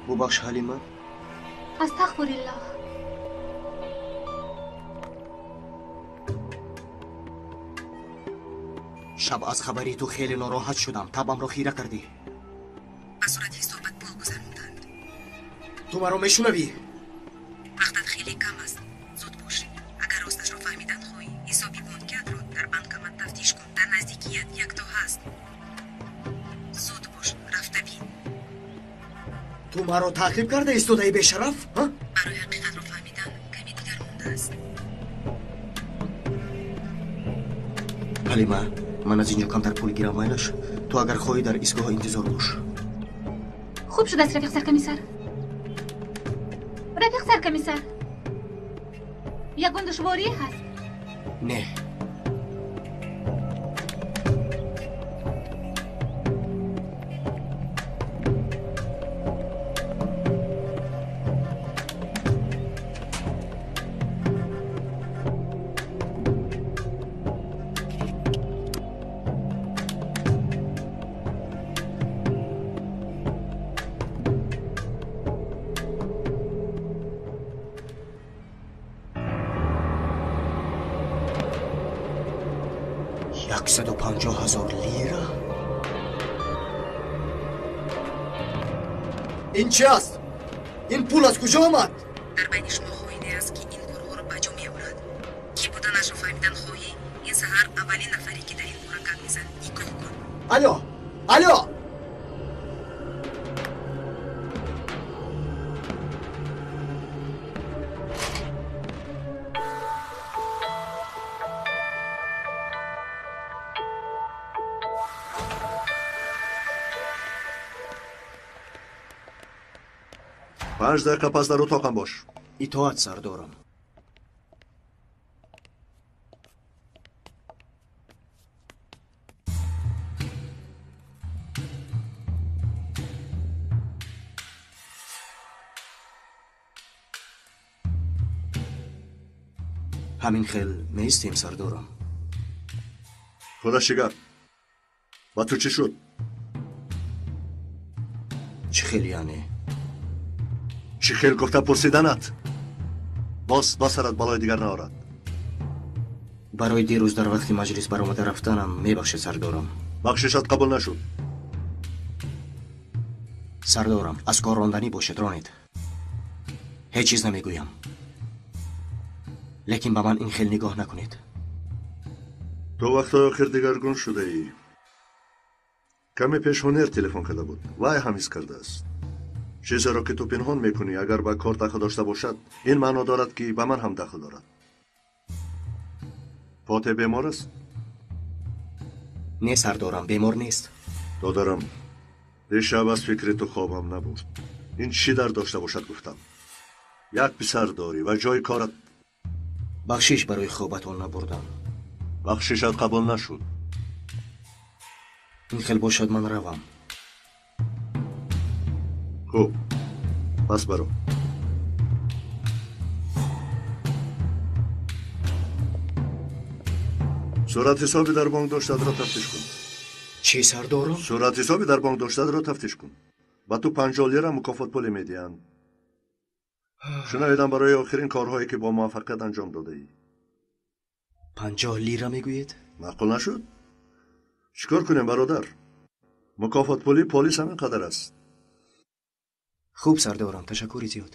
Бубахш, Ҳалима. Астағфируллоҳ. Шаб аз хабари ту хеле нороҳат шудам. Табамро хира кардӣ. Ба сурати ҳисобат пул гузаронданд. Ту маро мешунавӣ? Вақтат хеле кам аст. Зуд бош. Агар росташро фаҳмидан хоҳӣ, ҳисоби бонкиатро дар банкомат тафтиш кун. Дар наздикият якто ҳаст. Зуд бош, рафта бин. Ту маро таъқиб карда истодаи, бешараф? Барои ҳақиқатро фаҳмидан каме дигар мондааст. Ҳалима, ман аз инҷо камтар пул гирам, майлаш? Ту агар хоҳӣ, дар истгоҳ интизор бош. Хуб шудааст, рафиқ саркомиссар. Рафиқ саркомиссар, ягон душворӣ ҳаст? Не. 150,000 лира? Ин чи аст? Ин пул аз куҷо омад? Дар байни шумо хоине аст, ки ин корҳоро ба ҷо меорад. Кӣ буданашро фаҳмидан хоҳӣ, ин саҳар аввалин нафаре, ки дар ин бора гап мезад, нигоҳ кун. Алё, алё! 5 дақиқа пас дар утоқам бош. Итоат, сардорам. Ҳамин хел меистем, сардорам. Худо чӣ гап? Ба ту чӣ шуд? Чӣ хел яъне? Чӣ хел гуфта пурсиданат? Боз ба сарат балои дигар наорад. Барои дирӯз дар вақти маҷлис баромада рафтанам мебахшед, сардорам. Бахшишат қабул нашуд. Сардорам, аз кор ронданӣ бошед, ронед. Ҳеҷ чиз намегӯям. Лекин ба ман ин хел нигоҳ накунед. Ту вақтҳои охир дигаргун шудаӣ. Каме пеш Ҳунер телефон карда буд. Вай ҳам ҳис кардааст. Чизеро, ки ту пинҳон мекунӣ, агар ба кор дахл дошта бошад, ин маъно дорад, ки ба ман ҳам дахл дорад. Фотеҳ бемор аст? Не, сардорам, бемор нест. Додарам, дишаб аз фикри ту хобам набурд. Ин чӣ дард дошта бошад, гуфтам. Як писар дорӣ ва ҷои корат. Бахшиш барои хобатон набурдам. Бахшишат қабул нашуд. Ин хел бошад, ман равам. Хуб, пас баро. Суратҳисоби дар бонк доштаатро тафтиш кун. Чӣ, сардорам? Суратҳисоби дар бонк доштаатро тафтиш кун. Ба ту 50 лира мукофотпуле медиҳанд. Шунавидам барои охирин корҳое, ки бо муваффақият анҷом додаӣ. 50 лира мегӯед? Маъқул нашуд? Чӣ кор кунем, бародар? Мукофотпули полис ҳамин қадар аст. Хуб, сардорам, ташаккури зиёд.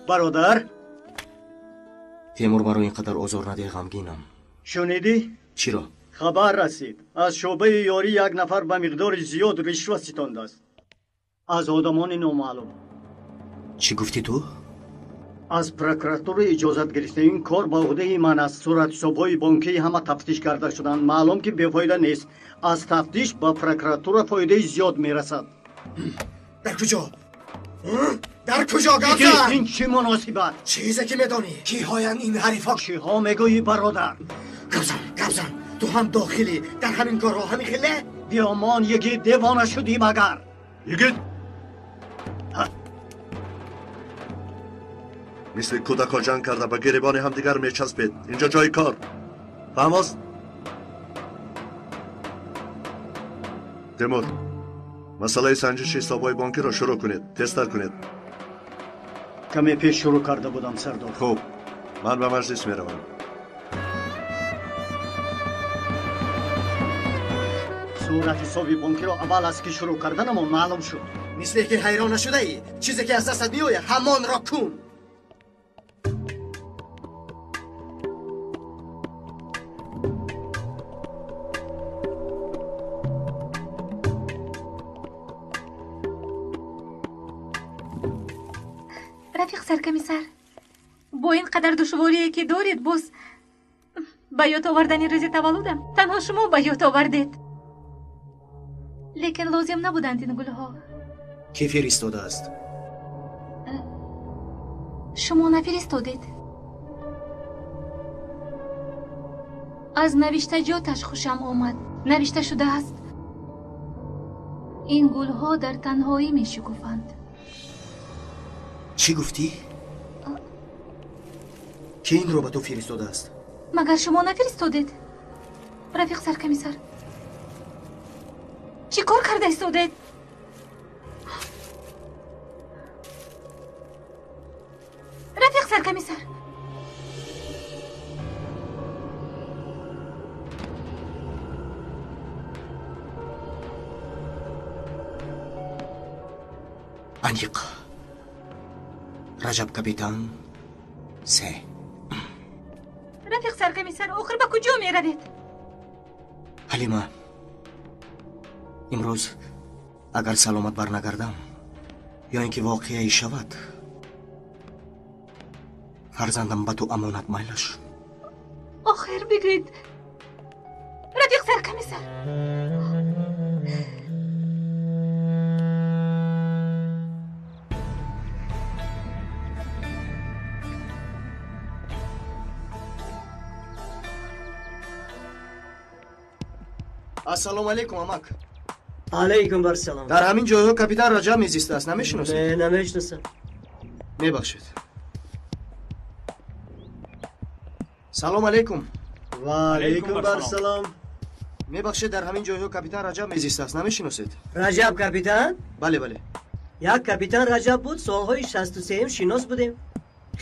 Бародар, Темур, маро ин қадар озор надиҳ, ғамгинам. Шунидӣ? Чиро? Хабар расид, аз шӯъбаи ёрӣ як нафар ба миқдори зиёд ришва ситондааст аз одамони номаълум. Чӣ гуфтӣ ту? Аз прокуратура иҷозат гирифта, ин кор ба уҳдаи ман аст. Суратҳисобҳои бонкии ҳама тафтиш карда шуданд. Маълум, ки бефоида нест. Аз тафтиш ба прокуратура фоидаи зиёд мерасад. Дар куҷо? Дар куҷо, гап зан? Ин чӣ муносибат? Чизе ки медонӣ. Киҳоянд ин ҳарифҳо? Чиҳо мегӯӣ, бародар? Гап зан, гап зан. Ту ҳам дохилӣ дар ҳамин корҳо, ҳамин хеле? Биёмон йигит, девона шудӣ магар? Йигит! Мисли кӯдакҳо ҷанг карда ба гиребони ҳамдигар мечаспед. Инҷо ҷои кор. Фаҳмост? Темур, масъалаи санҷиши ҳисобҳои бонкиро шурӯъ кунед, тезтар кунед. Каме пеш шурӯъ карда будам, сардор. Хуб, ман ба маҷлис меравам. Сурат ҳисоби бонкиро аввал аз ки шурӯъ карданамон маълум шуд. Мисле ки ҳайрон нашудаӣ, чизе ки аз дастат меояд, ҳамонро кун. Рафиқ саркомиссар, бо ин қадар душворие ки доред, боз ба ёд овардани рӯзи таваллудам танҳо шумо ба ёд овардед. Лекин лозим набуданд ин гулҳо. Кӣ фиристодааст? Шумо нафиристодед. Аз навиштаҷоташ хушам омад. Навишта шудааст: ин гулҳо дар танҳоӣ мешукуфанд. Чӣ гуфтӣ? Кӣ инро ба ту фиристодааст? Магар шумо нафиристодед? Рафиқ саркомиссар, чӣ кор карда истодед? Рафиқ саркомиссар, аниқ Раҷаб капитан се. Рафиқ саркомиссар, охир ба куҷо меравед? Ҳалима, имрӯз агар саломат барнагардам ё ин ки воқеае шавад, фарзандам ба ту амонат майлаш. Охир бигӯед, рафиқ саркомиссар. Ассалому алайкум, амак. Алайкум барсалом. Дар ҳамин ҷойҳо капитан Раҷаб мезистааст, намешиносед? Не, намешиносам. Мебахшед. Салом алайкум. Ва алайкум барсалом. Мебахшед, дар ҳамин ҷойҳо капитан Раҷаб мезистааст, намешиносед? Раҷаб капитан? Бале, бале. Як капитан Раҷаб буд, солҳои 63 шинос будем.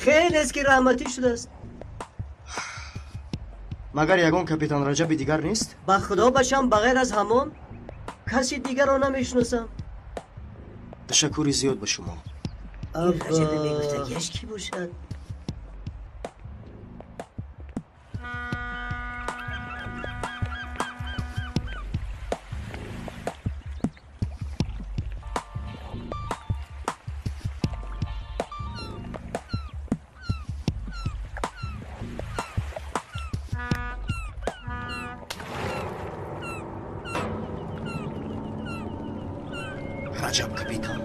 Хелест ки раҳматӣ шудааст. Магар ягон капитан Раҷаби дигар нест? Ба худо башам, ба ғайр аз ҳамон каси дигарро намешиносам. Ташаккури зиёд ба шумо. Раҷаби мегуфтагиаш кӣ бошад? Раҷаб капитан.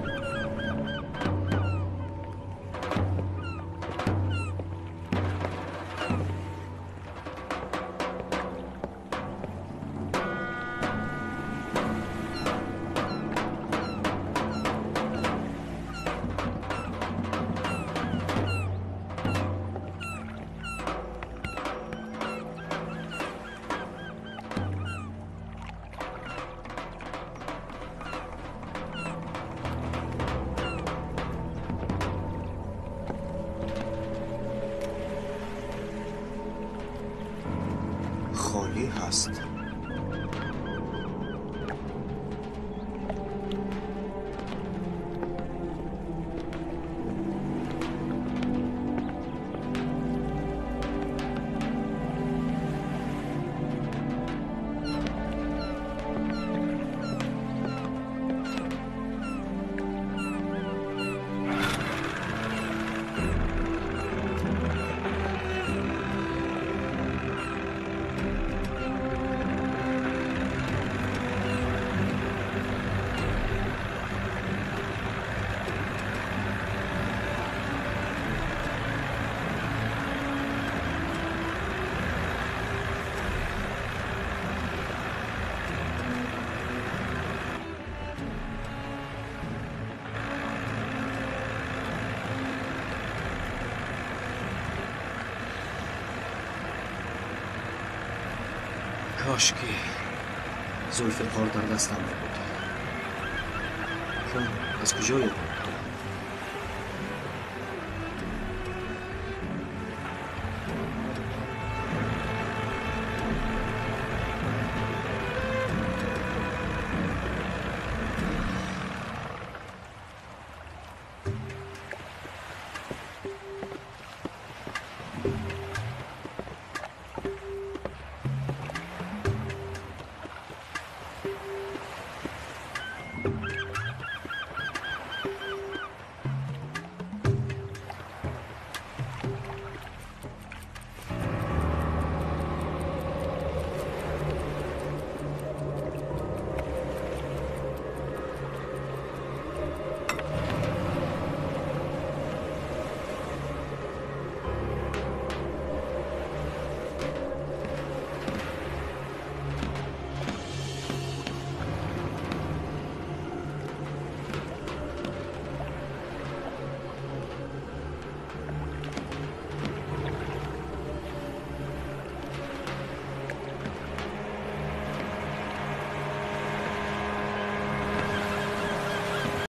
Холӣ ҳаст. Кош ки Зулфиқор дар дастам мебуд. Акнун аз куҷо ёбам?